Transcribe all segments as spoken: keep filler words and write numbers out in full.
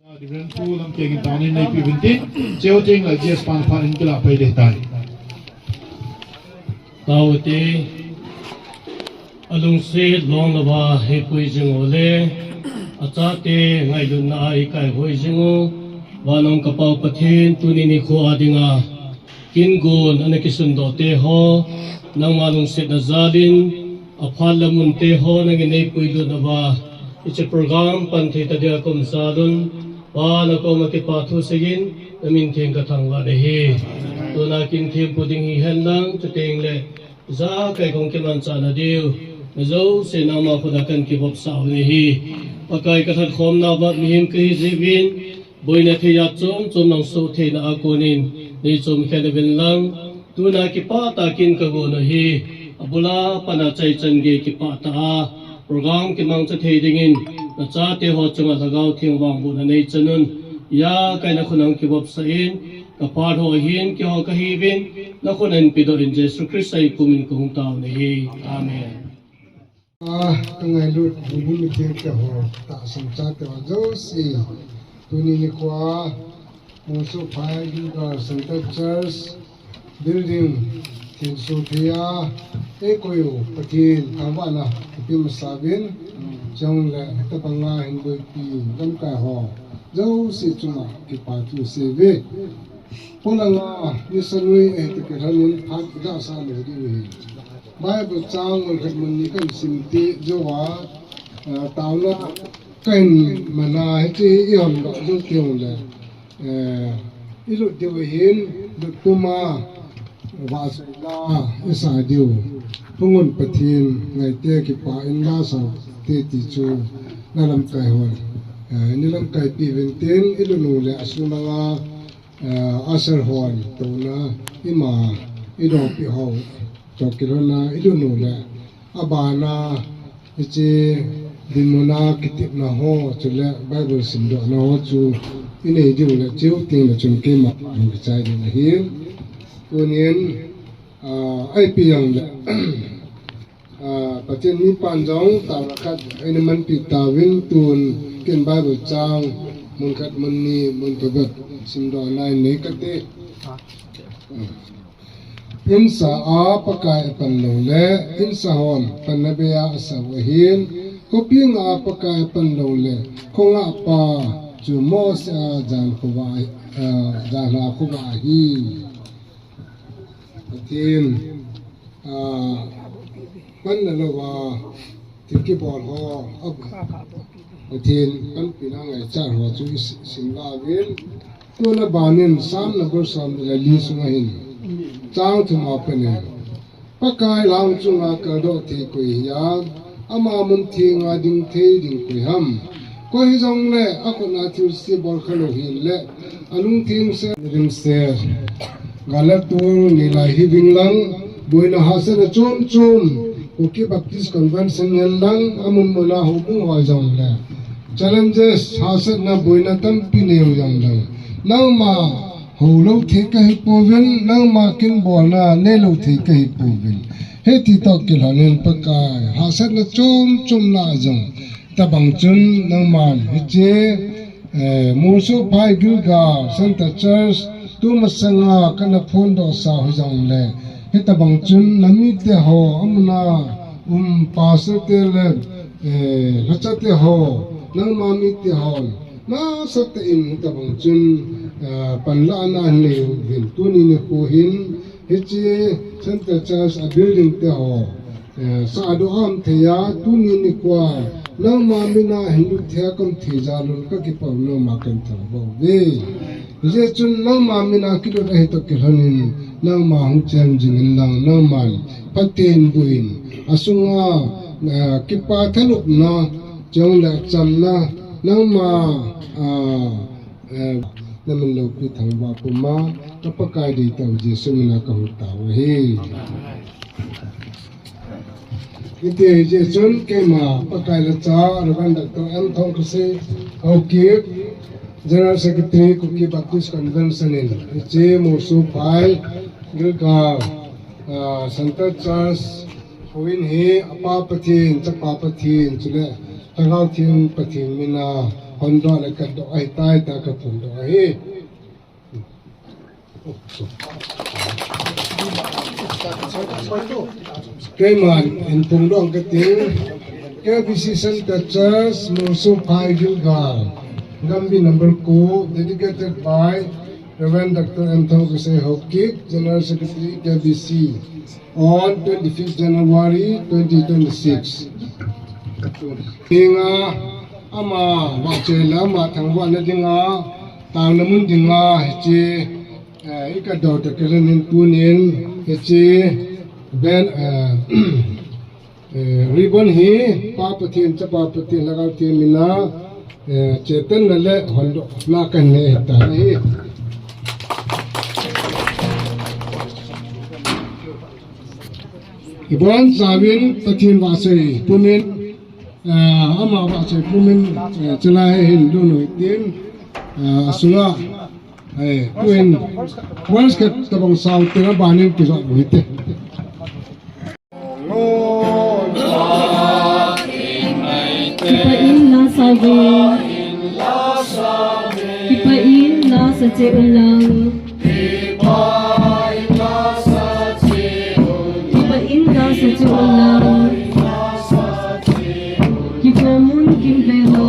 Reverend Pu Lamkeng in taunin neipi uvin tin, cheu cheng la G S Pangphat in kila pai le tai. Taute, alungset lom louva heipui jing u le, achate ngailutna a eikaihoi jing u, vannoi kapau Pathen tuni nikho a dinga kin gon ana kisundoh te ho, nangma lungsetna jalin, aphat le mun te ho nangin neipuilut nauva, hiche program pan thei ta dia kaum jalun, Pa nakoma kipa thu seiyin, namin theng kathangvah nahi. Tuna kin thempu ding hihen lang, chuteng le ijakai kahung kimanchah na diu, na jouse nangma khut a kan kivopsah u ahi. Pakai, kalhatkhomna vat mihem kahi jeh uvin, boina thei a chom chom nang soh theina a konin, nei chomkhen uvin lang, tuna kipah tah a kin kagon u ahi, abul a pan a chaichan gei kipah tah a, program kimangcha thei dingin, nachate ho chunga Lhagao Theng vangbohna neichan un, ijakai nakhut a hung kivopsah in, kaphat ho ahin, keiho kahiuvin, nakhut a hin pedoh in Jesu Christa min in kahung tao u ahi. Amen. A, kangailut, bumbu mite keiho, tahsan chate ho jouse, tuni nikho a, Mungsophai Gilgal Center Church building, thinso thei a, eikoi u, Pathen thangvahna, ipi masa uvin, chule, tabang a hin boipi, lamkai ho, jouse chunga, kipa thu seiuve. Polanga, nisa noi, eh, ti kilhonin phat, ida sa le di ni. Bible chang mun khat mun ni kan sim ti jouva, eh, taona kan mana hiche iham doh jou teng le, eh, ilut diu ahin, lut puma, vahchoina, isa diu. Phungun Pathen ngaite kipa in la sa te ti chu nalamkai hon, eh, nilamkaipi uvin tin, ilut u le asunga, eh, asar hon, touna, ima, idongpi ho, toh kilhona, ilut u le, abana, hiche, dinmuna, kitepna ho, chule, Bible simdohna ho chu, inei diu le, cheu teng le chun keima, hung kichai ding ahi. Tunin, ah, ipi jong le, Ah, Pathen mipan jong taona khat eina manpi tauvin tun ken Bible chang mun khat mun ni mun thum bep simdoh nai nei kate. Insa a Pakai apan lou le, insa hon panna bei a asau ahin, khopi nga a Pakai apan lou le, khonga pa chu Mose a jan khovah, ah, jan a khovah ahi. Pathen, ah, panna louva, thil kibol ho, ah, Pathen, panpina ngaichat ho chu i si-, sim lauvin. Tuna banin, Psalm number som le li sunga hin, chang thum a panin, Pakai lang chunga kaldoh thei koi hiam, ama mun thenga ding thei ding koi ham. Koi hijongle, akhut a thilse bol khalou hile, alungthim se, rim se, galatul ni lai hi ving lang, boina hahsatna chom chom, Kuki Baptist Convention ngen lang, amun muna houbung ho jongle. Challenges, hahsatna boina tampi nei u jongle. Nangma, Houlou thei kahi pouvin, nangma kin bolna neilou thei kahi pouvin. Hiti toh kilhonin Pakai, hahsatna chom chom lah jong. Tabang chun nangman hiche, eh, Musophai Gilgal Center Church, tumasanga kana phondoh sa ho jongle. Hitabang chun namite ho, amuna, um, pastor te le, eh, lhacha te ho, nangma mite ho. Nasatah in hitabang chun, eh, panlahna nei uvin tuni nikho hin, hiche Center Church a building te ho, eh, sahdoh aum thei a, tuni nikho a, nangma mina hin lut thei a kaum thei jal un kakipah u nangma kahin thangvah uve. Hijeh chun nangma mina kilut ahi toh kilhonin, nangma hung cheng jing in lang, nangman phaten boh in, asunga, eh, kipa thanopna, chule chamna, nangma, ah, eh, namin loupi thangvah puma, ka Pakai deitah u Jesu mina kahung tao u ahi. Hiti Jesu keima Pakai lhacha, Reverend Doctor M Thongkasi Haokip, General Secretary Kuki Baptist Convention in, hiche Musophai Gilgal, ah, Center Church, Houin hi, Apa Pathen, Chapa Pathen, chule Lhagao Theng Pathen mina, Hondoh le kadoh ahitai, ta kaphondoh ahi. Keiman hin phongdoh kating. K B C Centre Church, Moso Phai Gilgal, Gambih number ko, dedicated by Reverend Doctor M Thongkisei Haokip, General Secretary, K B C, on twenty-fifth January twenty twenty-six. Hinga, ama vahchoi le ama thangvahna dinga, tangna mun dinga, hiche, eh, i kadoh tah kelen in tunin, hiche, ben, eh, Eh, ribbon hi Pa Pathen, Chapa Pathen, Lhagao Theng mina, eh, chetanna le hondohna kanei ahitai. Ibonchauvin Pathen vahchoi pumin, eh, ama vahchoi pumin, eh, chulai hin lhun u hitin, eh, asunga, eh, tuin, once khat tabang sao teng abanin kijot u hite. Kipah in la sa uve. Kipah in la sa cheh un lang. Kipah in la sa cheh un lang. Kikhom un kimvel un.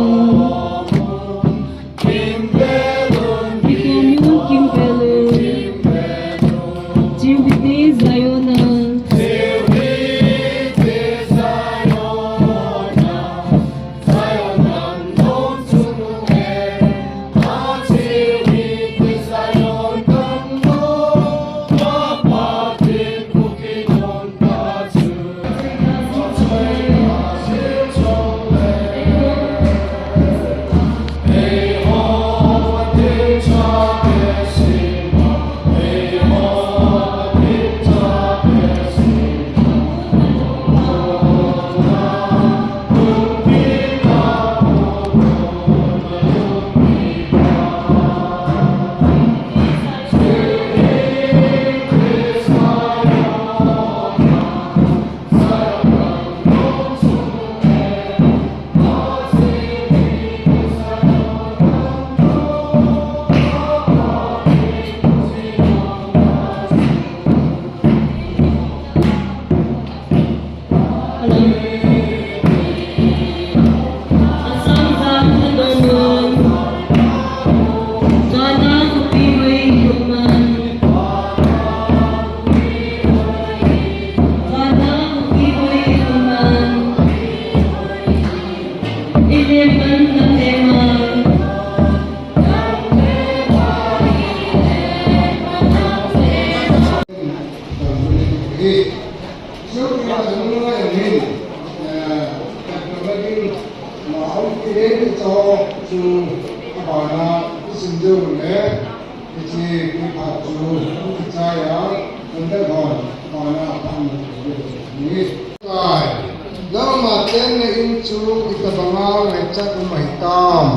Nangma chenna in chu itobanga ngaichat um ahitam.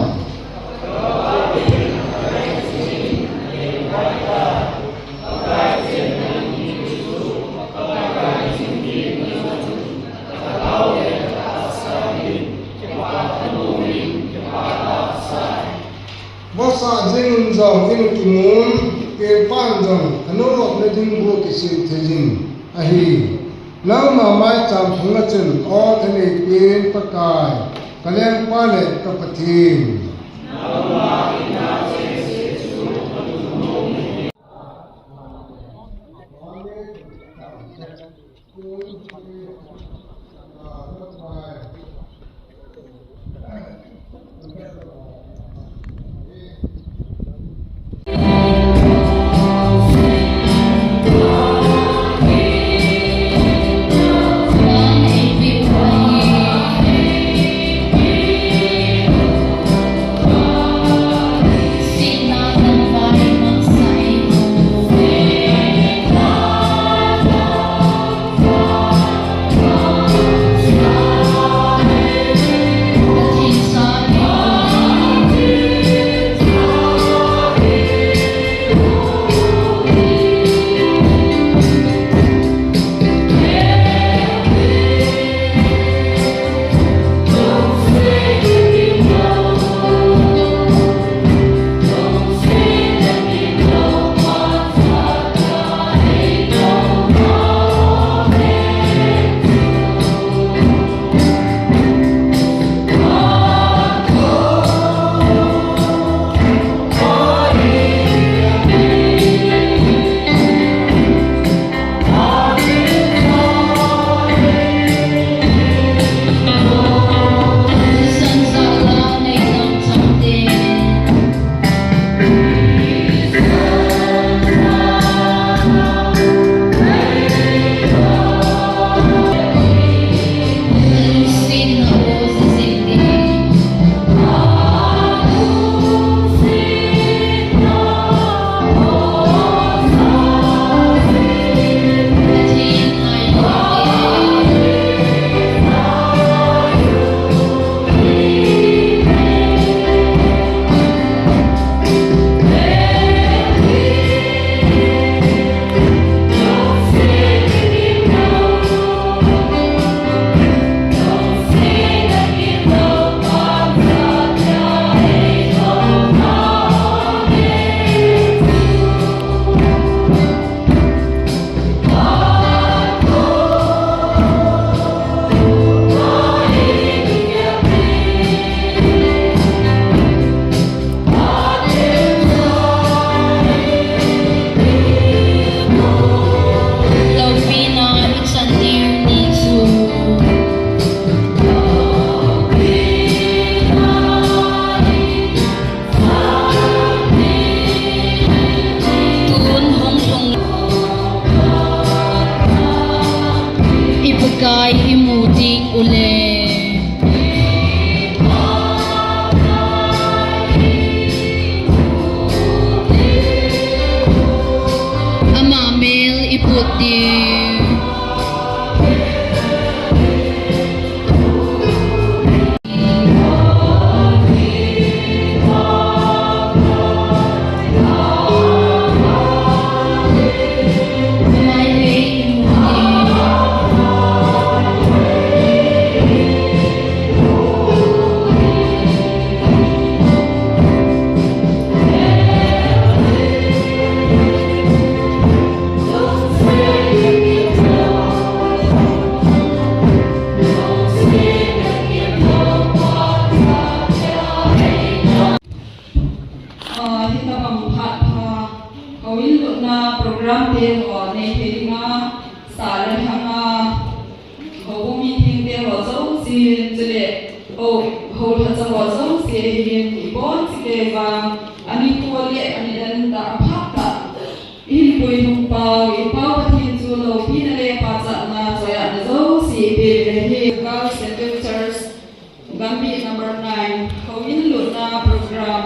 Vasa jing un jong in kimun, pen pan jong, anop na ding bu kisih thei jing ahi. Nangma maicham sunga chun, o thanei pen Pakai, ka lengpa le ka Pathen. Kai imu ding ule. Ama mel iput ding. Ah, hitabang phat pha, houin lutna program te ho nei thei dinga, sa le lhanga, houbung meeting te ho jouse, chule, ho, houlhacha ho jouse, hin, ibon chikei vang, ani kho le, ani dan da, aphat ta. Ihin puinung pau, i Pau Pathen chu loupina le pachatna, choi-atna jouse, ipe le hi, Girls Central Church, Gambih number nine, houin lutna program.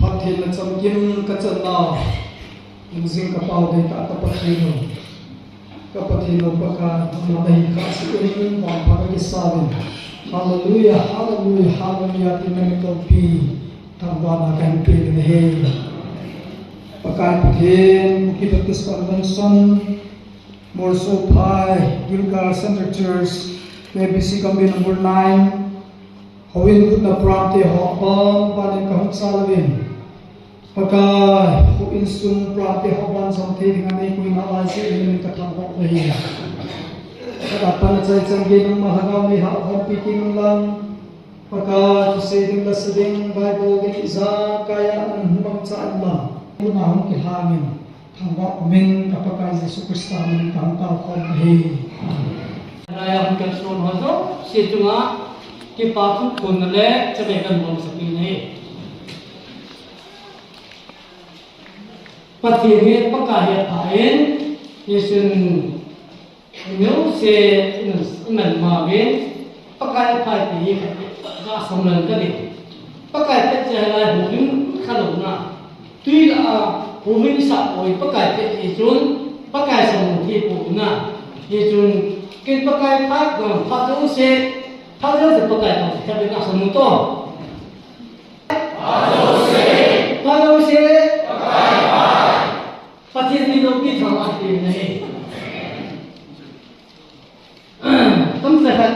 Pathen na chamkim ka channa, injing ka pau dei ka, ka Pathen u. Ka Pathen u Pakai, nangma na hi kha si in, vangpha ka kisa uvin. Hallelujah, hallelujah, hallelujah, tin nang kou pi, thangvahna ka hin pe ding ahi. Pakai Pathen, Kuki Baptist Convention, Morsopai, Gilgal Central Church, K B C Gambih number nine, houin lutna program te ho, abang bang in ka hung chal uvin. Pakai, houin sung program te ho ban jong thei ding a nei koi na lai se in ka thangvah u ahi. Ka da pan a chai chan gei nangma lhagao nei hah hon pi ti nang lang. Pakai, thusei ding, lasa ding, Bible ding, ijakai a nang hung mangcha in lang. Tuna hung kilhang in, thangvah umin, ka Pakai Jesu Christa min in ka hung tao khom ahi. Lai a hung kalson ho jouse chunga, kipa thu khonna le, chavei kahin bol sah in ahi. Pathen hi Pakai hi apha in, Jesun neosen, iman ma uvin, Pakai apha ti hi khat, ka sam lang ka ding. Pakai pet chu hilai houin kha lou na. Tui lah a, houin sah poi Pakai pet hi chun, Pakai sam lou thei poi na. Hi chun, ken Pakai phat, phat jouse, phat jouse Pakai phat, phat jouse ka sam lou to. Phat jouse. Pathen min loupi thangvah in ahi. Tam sa khat.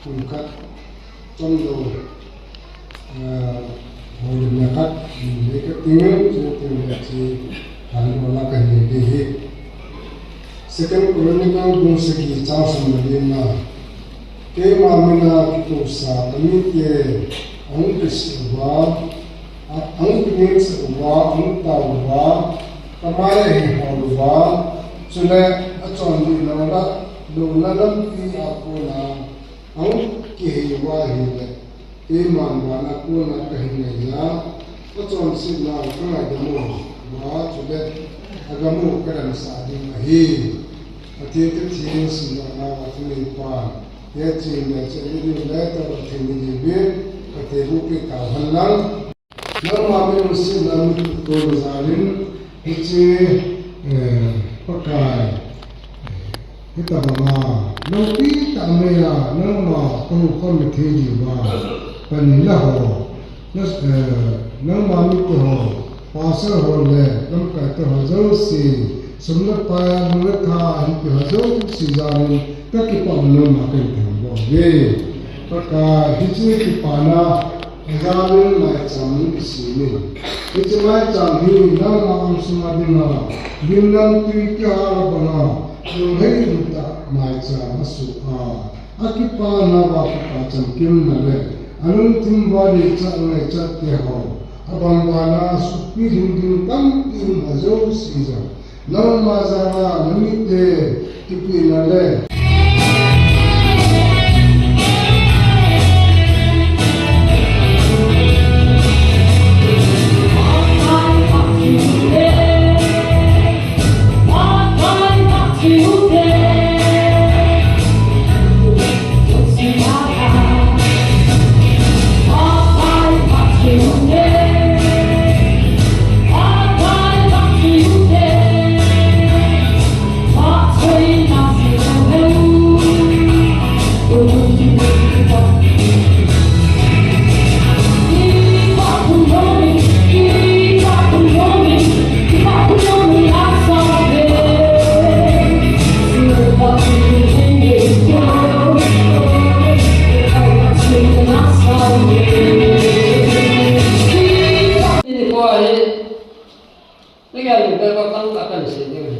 Kum khat chomlou, eh, holimna khat, um, nei khat ding, chu tin le chi, han lo la kan nei ding hi. Second Chronicle bung sagi chang som le lina. Keima mina kitohsa kamite ahung kisih uva, a, ahung kinengse uva, ahung tao uva, kamai ahin hol uva, chule achonlih louna, louna lampi a kona ahung kihei uva ahile, keiman vana kona kahin ngaiya, achonsetnau kangaidam uva, chule agam u kadamsah ding ahi. Pathen katheng simlouna uva thuneipan, hiche ching le cheng ni ding le tao Pathen ni ding, Pathen bu pe tao hen lang. Nangma mi lungsetna mi kitoh jalin, hiche, eh, Pakai, eh, hitabanga, loupi tah maiya, nangma kahukhom thei diuva, panina ho, na, eh, nangma mite ho, pastor ho le, lamkaite ho jouse, sum le pai, lung le tha, hiche ho jouse jalin, kakipah nangma kahin thangvah uve. Pakai, hiche kipana, Ajalin maicham kisem in. Hiche maicham hi nangma angsunga dinga, lim lam tui kihal banga, lungheiyin tah maicham asoh a. Akipana uva kipa chamkimna le, alungthim uva deichat ngaichat te ho, abang bana sukpi lhing ding tampi um ajouse jong. Nangma jal a namite kipehna le. Ni ko ahi, ni kei a lungkhat ko tamtah kahin sei ding ahi.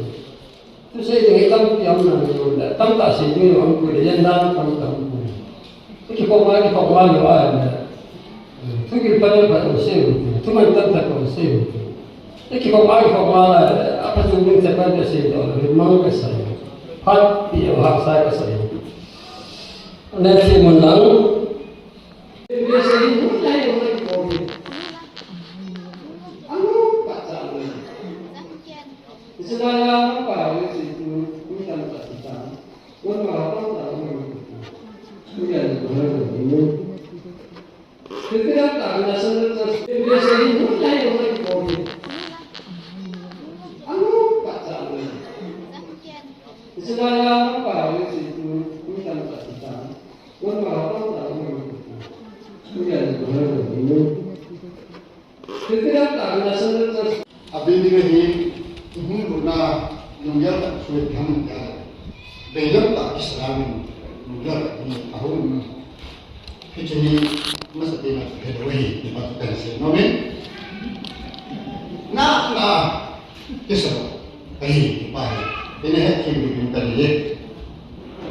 Thusei ding hi tampi um nan jong le, tamtah sei ding jong um poi le, jan dan tamtah um poi. Kikhop ngai, kikhop ngai lou ahi le. Thugil pha le pha jong sei u hite, thuman tamtah jong sei u hite. Kikhop ngai, kikhop ngai le, aphachom ding chapang kasei doh le, mang kasei. Phat pi a hahsa kasei. Neh thei mun lang. Abin ding ahi, ihung lutna, lunggel tah chu iham in tia. Beilam tah kisah in, lunggel tah hi ahung. Hiche hi, masa tena, he lou ahi, ni pa tu kan sei, no me? Na, na, Kisah, ahi, pa hi. Ina het kim kim ta ni.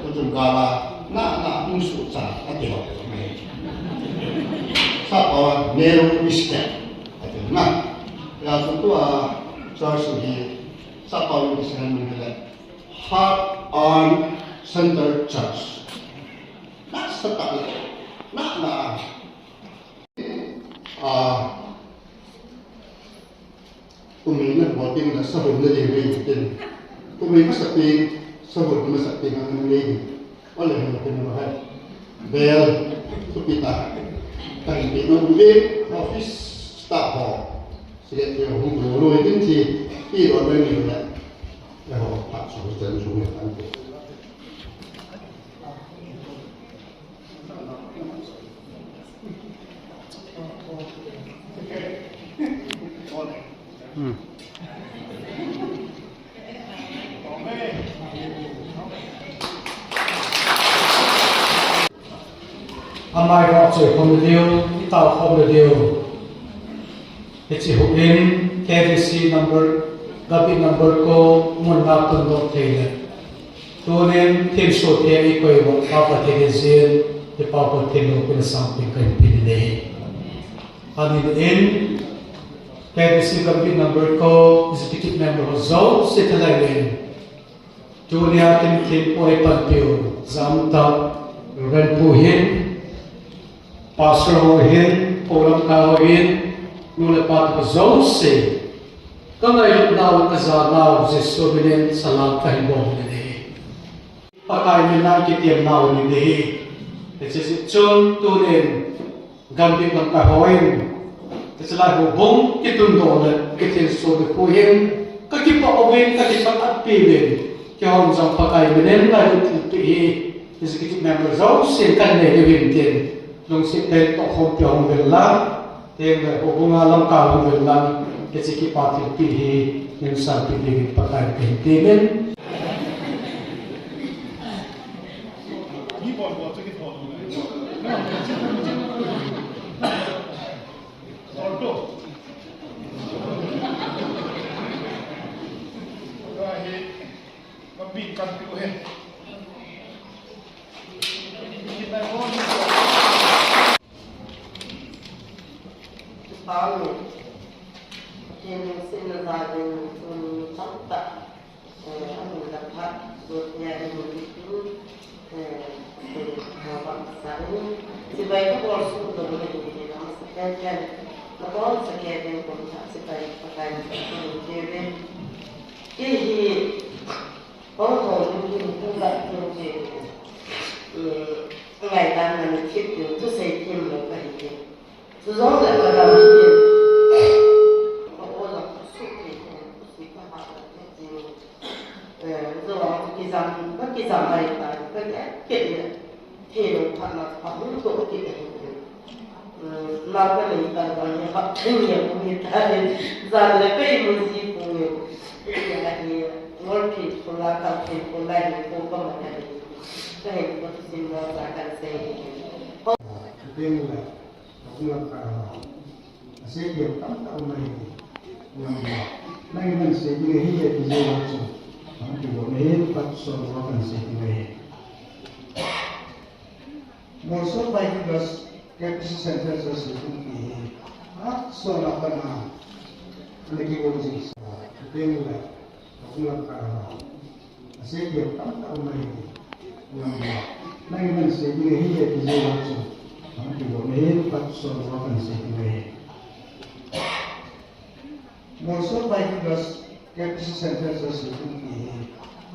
Tuchung kala, na, na, musu cha, ati ho. Sapa wa, narrow escape. Ati na. Ya, tutua, church hi, sapa wa, Christian ni le. Ha, An Center Church. Nasatah le, na, na. Ah, kum hina bol ding le sahun na ding nei tin. Kum hi masa pi, sahun masa pi na nei ding. Ole na tin na hai. Bel, tu pita. Kan pi no office staff ho. Sige, ke hung lo lo din ti, pi lo na ni na. Ya ho, pa so chen su ni kan. Amai ho choi khom le diu, i tao khom le diu. Hichi hu in K B C number, Gambih number ko mun na tun do thei le. Tunin thil so thei i koi wa pa pa thei le zin, i pa pa thei lo pin sang pin kan pin le. Ani in K B C Gambih number ko executive member ho zo se thalai le. Tunia kin thil poi panpiu, jam ta, Reverend Pu hin, Pastor ho hin, Pu Lamka ho hin, nu le pa tu zo se. Ka ngai nau, ka ja nau, Jesu minin salam ka hin bol ni. Pakai min a kitiam nau ni hi. Hiche chun tunin Gambih Lamka hon, hiche lai houbung kitun doh le, kithil so le pu hin, ka kipah uvin, ka kipah pi uvin, kihon jong Pakai minin lai thilpeh hi, executive member jouse kan nei uvin tin, lungset tah in tohkhompi hung uvin lang, Teng le, houbung a Lamka hung uvin lang, hiche kipah thilpeh hi, min sanpeh dingin Pakai kahin temin. Kipa uve. Pathen lungsetna jal in tuni tamtah, eh, amun le phat jot nia imun ding, eh, eh, hava sa in, chibai kabol suh lou le hi, amasapen pen, nabonchauvin kum thah chibai Pakai in, kei hi, Hung hung ding, hung gat ding, eh, ngaidan na ni thip ding, thusei thim lou kahi ding. Chujongle ka dam ding. Ka o jong ka sut thei ding, thusei ka ha ding. Eh, chujongle kijam, ka kijam mai ta, ka ke, ke, ke. Thilou phatna phat hung toh kit ahi. Hmm, nang ka nei tan bang hi hap thei nge pu hi ta le. Jan le ka imu ji pu nge. Pu nge ahi. Ngol phi pu la ka phi pu la hi pu ka ma ka ni. Ka hin pu tu sin mo sa kan sei hi. Ding le. Ka pu la ka. Asei keu tamtah um ahi. Nang, nang in nang sei ding ahi e ti jeh a chu. Nang ti bol ahi, pat so lo kan sei ding ahi. Molsom Bible Class K B C Center Church Seikhum ti hi. Phat sot a pat a. Ana kibol jing sa. Ka pu la. Ka pu la ka. Asei keu tamtah um ahi. Nang in nang sei ding ahi e ti jeh a chu. Nang ti bol ahi, pat so lo kan sei ding ahi. Molsom Bible Class K B C Center Church Seikhum ti hi.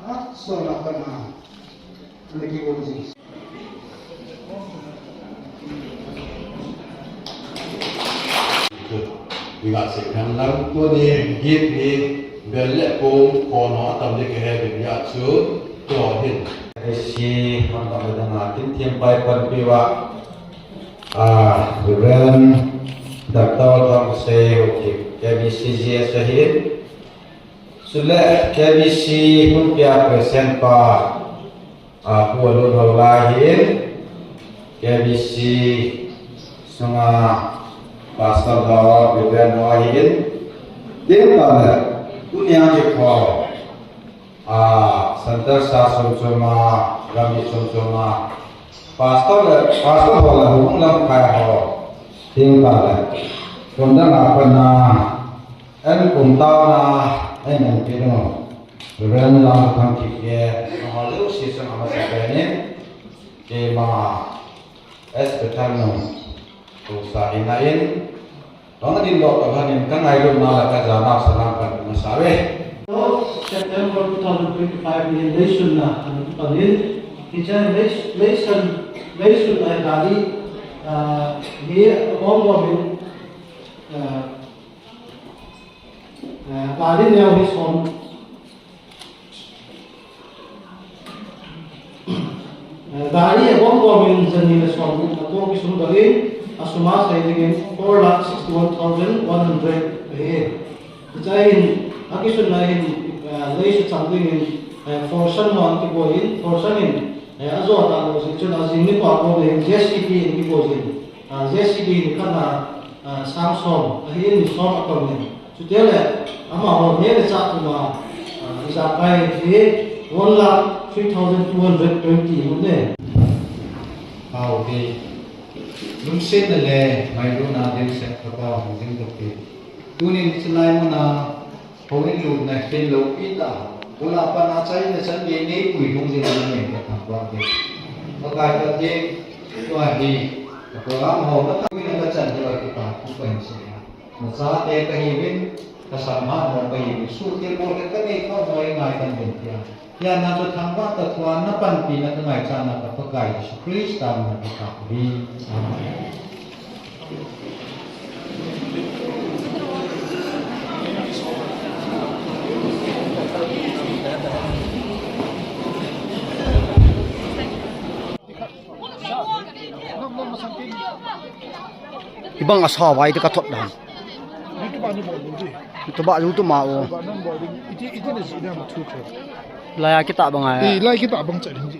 Phat sot a pat a. Ana kibol jing. Iga sei khan lang tuni gift hi bel le pung kono atam ding kahe ding ahi chu to hin. Isi hon ba da ma tin thim pai pan pi wa. Ah, Reverend Doctor Thang Sei Hukip, K B C G S ahi. Chule K B C Hungpia President pa, ah, Pu Alun Houlai hin, K B C sunga Pastor ho, Reverend ho hin, tin pa le, tunia hi ko, ah, Center sa sung chunga, Gambih sung chunga, Pastor le, Pastor ho le hung lamkai ho, tin pa le, kum dang a pat a, en kum tah a, en en pi ding, Reverend Lam Thang Kip ke, Ajo sisang ama sa penin, keima S. Peter Nung, tu sa ina in, bang din lo ka hanin ka ngailutna le ka jana salam kan masa ve. September two thousand twenty-five ni leisunna kan panin, hiche lei-, leisun, leisunna hi gari, ah, hi bom bom in, ah, ah, gari neo hi som, Eh, gari abom bom in jani le som in, ato kisung dal in, asum a sei dingin four lakh sixty-one thousand one hundred ahi. Hiche hin, akisunna hin, eh, leisu chang dingin, eh, Forsan ho an kibol in, Forsan in, eh, ajo talou jeh chun ajing nikho a kon in J C B in kibol in, ah, J C B in kana, ah, sang som, ahin mi som akon in. Chuteng le, amaho neh le chah puma, ah, ijakai hi one lakh three thousand two hundred twenty mun e. Hau hi, lungsetna le ngailutna dimset ka pa hung jing tok hi. Tunin chilai muna, houin lutna hin lou pi ta. Pula pana chai na chan le nei pui hung jing na nei ka thangvah te. Pakai Pathen, tua hi, ka program ho ka thangvah na ka chan hi ka kipa, ka pa hin se. Nachate kahiuvin, kasam hatmo kahiuvin, suhthengmo le kanei khommo ngai kan din tia. Hijeh a chu thangvah tah thua napanpina kangaichatna ka Pakai Jesu Christa mina kathum ahi. Amen. Ibang asa vai te ka thot dan. YouTube a ni bol ding ji. YouTube a, YouTube ma o. Ba nang bol ding. Iti, iti na ji dam thu khe. Lai a kita bang a. Eh, lai kita bang cha ding ji.